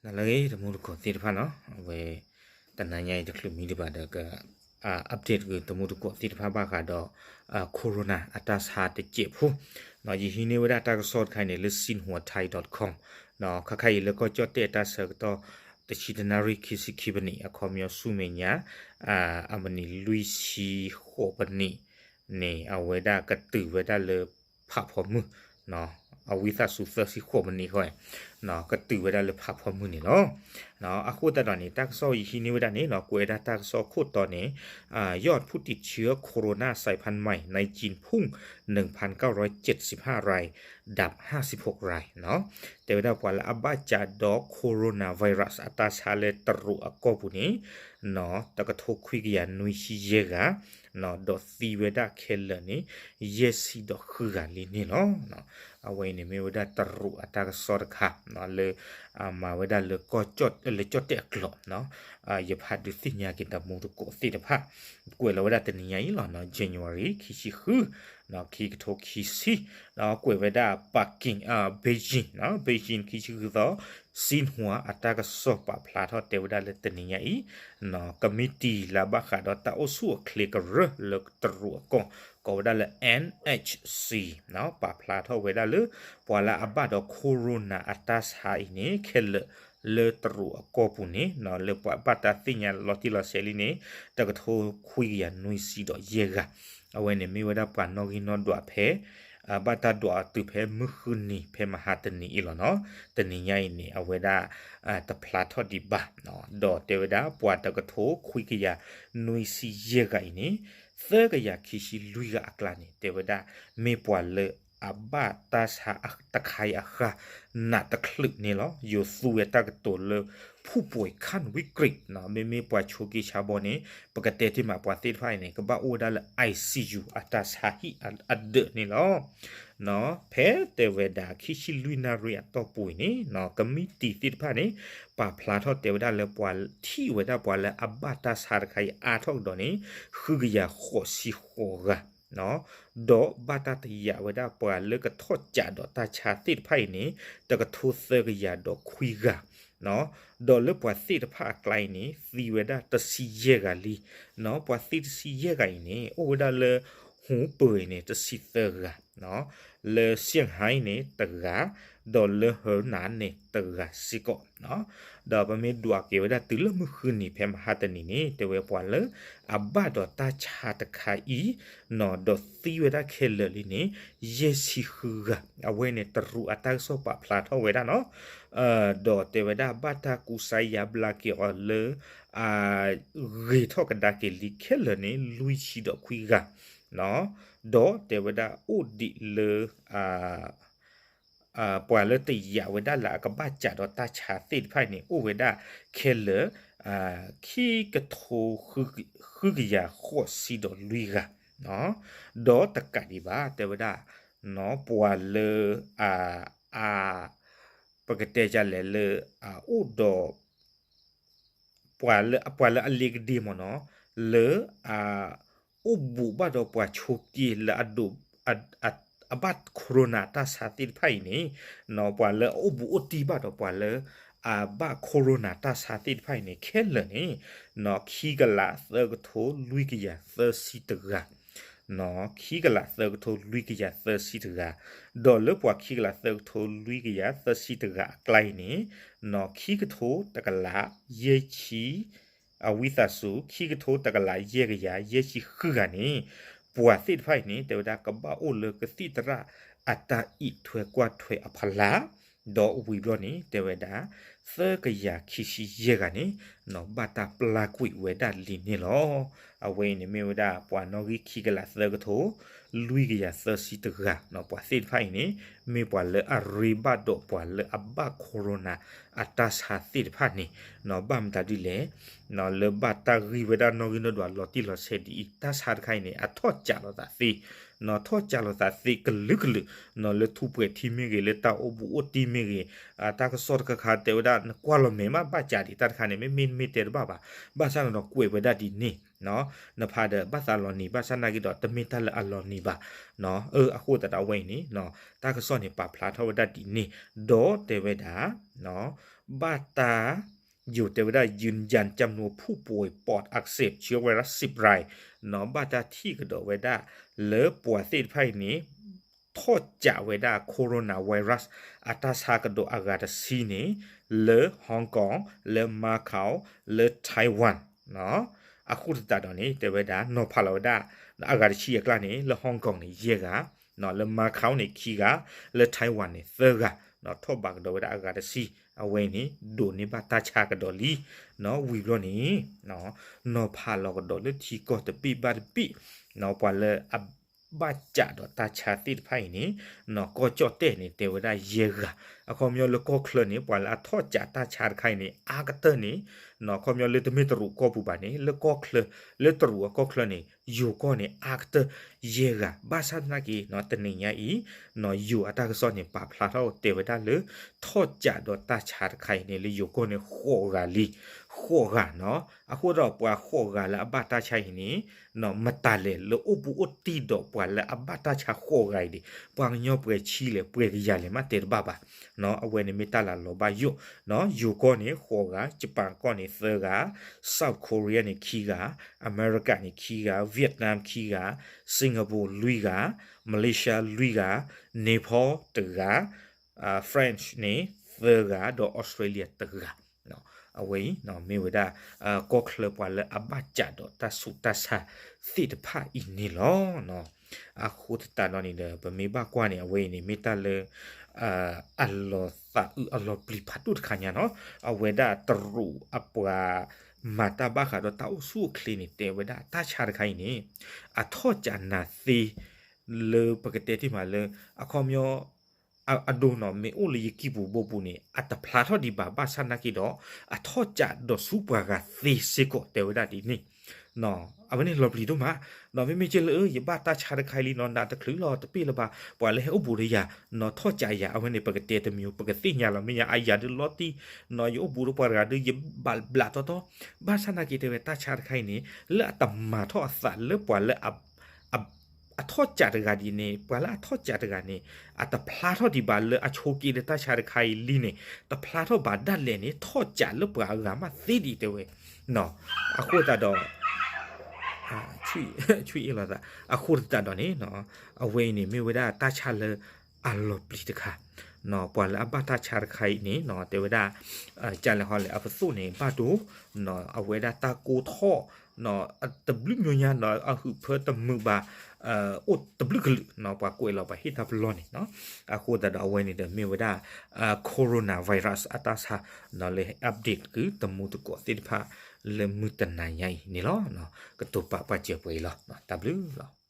နလၢအဂ့ၤ တမူတကိးသ့ၣ်တဖၣ်နီၤ, အဝဲ တနၤညါအံၤတချုးမံဒံးဘၣ်ဒီး က update ဂ့ၤတမူတကိးသ့ၣ်တဖၣ်ဘၣ်ဃးဒီး corona အတၢ်ဆါတစဲးဖိ, ယဟံးန့ၢ်ဝဲဒၣ်တၢ်ကစီၣ်တခါအံၤန့ၣ် လၢ Xinhua Times dot com, ခါခါအံၤလၢကီၢ်ကၠီၣ်တဲၣ်တၢ်ဆၢကတီၢ် တဆံတနၣ်ရံၣ်ခံဆံခံပနံး အခီပညီဆူမဲာ်ညါ အမံးနံးလွံၢ်ဆံဃိးပနံးန့ၣ် အဝဲဒၣ်ကတုၤဝဲဒၣ်လၢဖးဖီမုၢ် အဝံသးစူၤသၢဆံဃိးပနံးဃီ ကတုၤဝဲဒၣ်လၢဖးဖီမုၢ်န့ၣ်လီၤ. အဃိသတးဒီးန့ၣ် တၢ်ကစီၣ်ယဟံးန့ၢ်ဝဲဒၣ်န့ၣ် ကွဲးဝဲဒၣ်တၢ်ကစီၣ်ခိၣ်တီန့ၣ် ยอดผู้ติดเชื้อโคโรนาสายพันธุ์ใหม่ในจีนพุ่ง หนึ่งพันเก้าร้อยเจ็ดสิบห้า ราย ดับ ห้าสิบหก ราย တဲဝဲဒၣ်ပှၤလၢအဘၣ်ကးဒီး coronavirus အတၢ်ဆါလၢတရူးအကီၢ်ပူၤန့ၣ် တကထိခွံကယၤနွံဆံယဲၢ်ဂၤ ဒီးသံဝဲဒၣ်ခဲလၢာ်န့ၣ် ယဲၢ်ဆံဒီးဃုဂၤလံန့ၣ်လီၤ. အဝဲအံၤန့ၣ်မ့ၢ်ဝဲဒၣ်တရူးအတၢ်ကစီၣ်တခါ လၢ မၤဝဲဒၣ်လၢ လၢကီၢ်ကၠီၣ်တဲၣ်အကျိာ် ယဖးဒုးသ့ၣ်ညါက့ၤတမူတကိးသ့ၣ်တဖၣ် ကွဲးလီၤဝဲဒၣ်တနံၤညါအံၤလီၤ January ခံဆံဃု ခံကထိခံဆံ ကွဲးဝဲဒၣ် Peking Beijing Beijing ခံဆံဃုသီ Xinhua အတၢ်ကစီၣ်ပာ်ဖျါထီၣ်တဲဝဲဒၣ်လၢတနံၤညါအံၤ ကမံးတံာ်လၢအဘၣ်ဃးဒီးတၢ်အိၣ်ဆူၣ်အိၣ်ချ့ကရၢလၢတရူးအကီၢ် ကိးဝဲဒၣ်လၢ NHC ပာ်ဖျါထီၣ်ဝဲဒၣ်လၢ ပှၤလၢအဘၣ်ဒီး corona အတၢ်ဆါအံၤန့ၣ် ခဲလၢာ်လၢတရူးအကီၢ်ပူၤန့ၣ် လၢပှၤဘၣ်တၢ်သ့ၣ်ညါလီၤတံၢ်လီၤဆဲးလံန့ၣ် တကထိခွံကယၤနွံဆံဒီးယဲၢ်ဂၤ အဝဲန့ၣ်မ့ၢ်ဝဲဒၣ်ပှၤနီၣ်ဂံၢ်နီၣ်ဒွးဖဲ ဘၣ်တၢ်ဒွးအီၤတုၤဖဲမုၢ်ဃုနံၤ ဖဲမဟါတနံၤအံၤလီၤနီၤ. တနံၤညါအံၤန့ၣ် အဝဲဒၣ် တဖျါထီၣ်ဒံးဘၣ် ဒီးတဲဝဲဒၣ်ပှၤတကထိခွံကယၤနွံဆံယဲၢ်ဂၤအံၤန့ၣ် သၢကယၤခံဆံလွံၢ်ဂၤအကျါန့ၣ် တဲဝဲဒၣ် မ့ၢ်ပှၤလၢအဘၣ်တၢ်ဆါတခါအံၤအဃၢ် နးတချုးန့ၣ်လီၤ. ယိၤသူဝဲတၢ်ကတိၤလၢ ผู้ป่วยขั้นวิกฤต မ့မ့ၢ်ပှၤဆိးက့ဆါဘီန့ၣ် ပကတဲတ့ၢ်မးပှၤသ့ၣ်တဖၣ်အံၤန့ၣ် ကဘၣ်အိၣ်ဝဲဒၣ်လၢ ICU အတၢ်ဆါဟံၣ်အဒၢးန့ၣ်လီၤ. ဖဲတဲဝဲဒၣ်ခံဆံလွံၢ်နၣ်ရံၣ်အတီၢ်ပူၤအံၤန့ၣ် ကမံးတံာ်သ့ၣ်တဖၣ်န့ၣ် ပာ်ဖျါထီၣ်တဲဝဲဒၣ်လၢပှၤထံၣ်ဝဲဒၣ်ပှၤလၢအဘၣ်တၢ်ဆါတခါအံၤအါထီၣ်ကဒီးန့ၣ် ဃုကယၤဃိးဆံဃိးဂၤ ဒီးဘၣ်တၢ်တယာ်ဝဲဒၣ်ပှၤလၢကထီၣ်ကးဒီးတၢ်ဆါသ့ၣ်တဖၣ်အံၤန့ၣ် တကထိသၢကယၤဒီးခွံဂၤ ဒီးလၢပှၤသ့ၣ်တဖၣ်အကျါအံၤန့ၣ် သံဝဲဒၣ်တဆံယဲၢ်ဂၤလံ. ပှၤသံတဆံယဲၢ်ဂၤအံၤန့ၣ် အိၣ်ဝဲဒၣ်လၢ ဟူပၢၤအံၤန့ၣ် တဆံသၢဂၤ, လၢ Shanghai န့ၣ် တဂၤ, ဒီးလၢ Henan န့ၣ် တဂၤစ့ၢ်ကီး. ဒီးပမ့ၢ်ဒွးက့ၤဝဲဒၣ်တုၤလၢမုၢ်ဃုနံၤဖဲမဟါတနံၤန့ၣ် တဲဝဲပှၤလၢအဘၣ်ဒီးတၢ်ဆါတခါအံၤ ဒီးသံဝဲဒၣ်ခဲလၢာ်လံန့ၣ် ယဲၢ်ဆံဃုဂၤ, အဝဲန့ၣ်တရူးအတၢ်ကစီၣ်ပာ်ဖျါထီၣ်ဝဲဒၣ်နီၤ. ဒီးတဲဝဲဒၣ်ဘၣ်တၢ်ကူစါယါဘျါက့ၤအီၤလၢ အဂ့ၤထီၣ်ကဒါက့ၤလံခဲလၢာ်န့ၣ် လွံၢ်ဆံဒီးခွံဂၤ, ဒီးတဲဝဲဒၣ်အိၣ်ဒံးလၢ ပှၤလၢတယာ်ဝဲဒၣ်လၢအကဘၣ်စးဒီးတၢ်ဆါသ့ၣ်တဖၣ်အံၤန့ၣ် အိၣ်ဝဲဒၣ်ခဲလၢာ် ခံကထိ ဃုကယၤဃိးဆံဒီးလွံၢ်ဂၤ, ဒီးတကးဒံးဘၣ် တဲဝဲဒၣ် ပှၤလၢ အ ပကတဲဒ်လဲၣ်လၢ အအိၣ်ဒီး ပှၤလၢ ပှၤလၢအလ့ကဒ့မ့ၢ်နီၤ လၢ အ အိၣ်ဘူးဘၣ်ဒီးပှၤဆိးက့လၢအဒိး အ အ အဘၣ် corona တၢ်ဆါသ့ၣ်တဖၣ်အံၤန့ၣ် ပှၤလၢအအိၣ်ဘူးအိၣ်တံၢ်ဘၣ်ဒီးပှၤလၢ အဘၣ် corona တၢ်ဆါသ့ၣ်တဖၣ်အံၤန့ၣ် ခဲလၢာ်န့ၣ် ခံကလးသၢကထိလွံၢ်ကယၤသၢဆံတဂၤ ခံကလးသၢကထိလွံၢ်ကယၤသၢဆံတဂၤ, ဒီးလၢပှၤခံကလးသၢကထိလွံၢ်ကယၤသၢဆံတဂၤအကျါအံၤန့ၣ် ခံကထိတကလး ယဲၢ်ဆံ အဝံသးစူၤ ခံကထိတကလးယဲၢ်ကယၤ ယဲၢ်ဆံဃုဂၤန့ၣ် ပှၤသ့ၣ်တဖၣ်အံၤန့ၣ် တဲဝဲဒၣ်ကဘၣ်အိၣ်လၢကသံၣ်သရၣ်အတၢ်အံးထွဲကွၢ်ထွဲအဖီလာ် ဒီးဝံၤဘျီန့ၣ် တဲဝဲဒၣ် သၢကယၤခံဆံယဲၢ်ဂၤန့ၣ် ဘၣ်တၢ်ပျၢ်ကွံာ်ဝဲဒၣ်လံန့ၣ်လီၤ. အဝဲအံၤန့ၣ်မ့ၢ်ဝဲဒၣ် ပှၤနီၣ်ဂံၢ်ခံကလးသၢကထိ လွံၢ်ကယၤသၢဆံတဂၤ, ပှၤသ့ၣ်တဖၣ်အံၤန့ၣ် မ့ၢ်ပှၤလၢအရ့ဘၣ်ဒီးပှၤလၢအဘၣ် corona အတၢ်ဆါသ့ၣ်တဖၣ်န့ၣ် ဘၣ်မတၤဒ်လဲၣ် လၢဘၣ်တၢ်ဂံၢ်ဝဲဒၣ်နီၣ်ဂံၢ်နီၣ်ဒွးလီၤတံၢ်လီၤဆဲးဒ်အံၤ တၢ်ဆါတခါအံၤန့ၣ် အထီၣ်စးလိာ်သးသ့ ထီၣ်စးလိာ်သးသ့ကလုာ်ကလုာ် လၢထူးပှဲၤထံမ့ၢ်ဂ့ၤ လၢတၢ်အိၣ်ဘူးအိၣ်တံၢ်မ့ၢ်ဂ့ၤ တၢ်ကစီၣ်တခါခါတဲဝဲဒၣ် နကွၢ်လီၤမဲာ်မးဘၣ်စးဒံး တၢ်တခါန့ၣ် မ့မ့ၢ်မ့ၢ်တဲတဘၣ်ဘၣ် ဘၣ်ဆၣ်န့ၣ်ဒီးကွဲးဝဲဒၣ်ဒ်န့ၣ် နဖးဒီးဘၣ်သးလီၤနံၤ ဘၣ်ဆၣ်နာ်က့ဒီး တမ့ၢ်တၢ်လၢအလီၤနံၤဘၣ်. အဃိသတးဒီးအဝဲအံၤန့ၣ် တၢ်ကစီၣ်န့ၣ် ပာ်ဖျါထီၣ်ဝဲဒၣ်ဒ်န့ၣ် ဒီးတဲဝဲဒၣ် ဘၣ်တၢ် ယိၤတဲဝဲဒၣ် ยืนยันจำนวนผู้ป่วยปอดอักเสบเชื้อไวรัสสิบราย နီၣ် ဘၣ်တၢ်ထံၣ်ကဒီးဝဲဒၣ် လၢပှၤသ့ၣ်တဖၣ်အံၤန့ၣ် ထီၣ်ကးဝဲဒၣ် coronavirus အတၢ်ဆါကဒီးအဂၤတဆံန့ၣ် လၢ Hong Kong လၢ Macau လၢ Taiwan အဃိသတးဒီးန့ၣ် တဲဝဲဒၣ် နီၤဖးလီၤဝဲဒၣ် အဂၤတဆံအကျါန့ၣ် လၢ Hong Kong န့ၣ် ယဲၢ်ဂၤ လၢ Macau န့ၣ် ခံဂၤ လၢ Taiwan န့ၣ် သၢဂၤ ထီၣ်ဘးကဒီးဝဲဒၣ်အဂၤတဆံ အဝဲအံၤန့ၣ် ဒိးန့ၢ်ဘၣ်တၢ်ဆါကဒီးလံ ဝံၤဘျီန့ၣ် နီၤဖးလီၤကဒီးလၢထံကီၢ်တဘ့ၣ်ဘၣ်တဘ့ၣ် ပှၤလၢအဘၣ်ကးဒီးတၢ်ဆါသ့ၣ်တဖၣ်အံၤန့ၣ် နီၤ ကီၢ်ကၠီၣ်တဲၣ်န့ၣ် တဲဝဲဒၣ်ယဲၢ်ဂၤ အခီပညီလၢကီၢ်ချၢန့ၣ် ပှၤလၢအထီၣ်ကးတၢ်ဆါတခါအံၤန့ၣ် အါကတၢၢ်န့ၣ် နီၤ အခီပညီလၢတမ့ၢ်တရူးကီၢ်ပူၤဘၣ်န့ၣ် လၢကီၢ်ချၢ လၢတရူးအကီၢ်ချၢန့ၣ် ယိၤကီၢ်န့ၣ် အါကတၢၢ်ယဲၢ်ဂၤ ဘၣ်ဆၣ်သနာ်က့ နီၤ တနံၤညါအံၤ နီၤ ယိၤအတၢ်ကစီၣ်န့ၣ် ပာ်ဖျါထီၣ်တဲဝဲဒၣ်လၢ ထီၣ်ကးဒီးတၢ်ဆါတခါအံၤန့ၣ် လၢယိၤကီၢ်န့ၣ် ဃိးဂၤလံ ဃိးဂၤနီၤ အဃိဒီးပှၤဃိးဂၤလၢအဘၣ်တၢ်ဆါအံၤန့ၣ် နီၤ မတၤလဲၣ်လၢအိၣ်ဘူးအိၣ်တံၢ်ဒီးပှၤလၢအဘၣ်တၢ်ဆါဃိးဂၤအံၤန့ၣ် ပှၤကညီပှဲၤဆံလဲၣ် ပှဲၤကယၤလဲၣ် မ့ၢ်တဲတဘၣ်ဘၣ် နီၤ အဝဲန့ၣ်မ့ၢ်တၢ်လၤလီၤဘၣ်ယိၣ် နီၤ ယိၤကီၢ်န့ၣ် ဃိးဂၤ Japan ကီၢ်န့ၣ် သၢဂၤ South Korea န့ၣ် ခံဂၤ အမဲရကၤန့ၣ် ခံဂၤ Vietnam ခံဂၤ Singapore လွံၢ်ဂၤ Malaysia လွံၢ်ဂၤ Nepal တဂၤ France န့ၣ် သၢဂၤ ဒီး Australia တဂၤ အဝဲအံၤ မ့ၢ်ဝဲဒၣ် ကီၢ်ချၢပှၤလၢအဘၣ်ကးဒီးတၢ်ဆူးတၢ်ဆါသ့ၣ်တဖၣ်အံၤန့ၣ်လီၤ. အဃိသတးဒီးန့ၣ်ဒီး ပမ့ၢ်ဘၣ်ကွၢ်န့ၣ် အဝဲအံၤန့ၣ် မ့ၢ်တၢ်လၢ အလီၤသးအုးအလီၤပျံၤဖးဒိၣ်တခါညါနီၤ အဝဲဒၣ်တရူးအပှၤ မၤတၢ်ဘၣ်ဃးဒီးတၢ်အိၣ်ဆူၣ်အိၣ်ချ့န့ၣ် တဲဝဲဒၣ်တၢ်ဆါတခါအံၤန့ၣ် အထီၣ်ကးနၤသ့ လၢပကတဲတ့ၢ်မးလၢ အခီပညီ အဒိနီၤ မ့ၢ်အိၣ်လၢယကံၢ်ပူၤဘိပူၤန့ၣ် အတဖျါထီၣ်ဒံးဘၣ် ဘၣ်ဆၣ်သနာ်က့ဒီး အထီၣ်ကးဒီးဆူပှၤဂၤသ့စ့ၢ်ကီး တဲဝဲဒၣ်ဒ်န့ၣ် အဝဲန့ၣ်လီၤပျံၤဒိၣ်မး ဒီးမ့မ့ၢ်ကဲလၢ ယဘၣ်တၢ်ဆါတခါအံၤလံနီၤ နးတချုးလီၤ တပ့ၢ်လၢၤဘၣ် ပှၤလၢဟဲအိၣ်ဘူးဒီးယၤ နီၤ ထီၣ်ကးယၤ အဝဲန့ၣ် ပကတဲတမံၤ ပကသ့ၣ်ညါလီၤ မ့ၢ်ညါအယၤဒုးလီၤတံၢ် နီၤ ယအိၣ်ဘူးဒီးပှၤတဂၤဒုး ယဘၣ်ဘျးတီတီ ဘၣ်ဆၣ်သနာ်က့တဲဝဲတၢ်ဆါတခါအံၤန့ၣ် လၢအတမၤထီၣ်အသးလၢပှၤလၢ အထီၣ်ကးတဂၤဒ်န့ၣ် ပှၤလၢအထီၣ်ကးတဂၤန့ၣ် အတဖျါထီၣ်ဒံးဘၣ်လၢအဆိးက့ဒီးတၢ်ဆါတခါအံၤလံန့ၣ် တဖျါထီၣ်ဘၣ်ဒၣ်လဲာ်န့ၣ် ထီၣ်ကးလၢပှၤအဂၤမးသ့ဒံးတဲဝဲ အဃိသတးဒီး ဆံအ့ၣ်လိာ်သး အဃိသတးဒီးန့ၣ် အဝဲအံၤန့ၣ်မ့ၢ်ဝဲဒၣ်တၢ်ဆါလၢအလီၤပျံၤတခါ ပှၤလၢအဘၣ်တၢ်ဆါတခါအံၤန့ၣ် တဲဝဲဒၣ် ကလဲၤဟီလဲၤအပသိၣ်န့ၣ် ဘၣ်ဒိ အဝဲဒၣ်တၢ်ကိၢ်ထီၣ် တဘျုးမိညါ အဟုးဖၢတမုာ်ဘၣ် အိၣ်တဘျုးကလုာ် ပှၤကွဲးလီၤပှၤဟ့ၣ်တၢ်ပလီၢ်န့ၣ် အဃိသတးဒီးအဝဲန့ၣ်ဒီးမ့ၢ်ဝဲဒၣ် coronavirus အတၢ်ဆါ လၢ update ကုတမူတကိးသ့ၣ်တဖၣ် လၢမုၢ်တနၤညါအံၤန့ၣ်လီၤ. ကတိၤပာ်ပှၤစၢၤပှဲၤအံၤလီၤ. တၢ်ဘျုးလီၤ.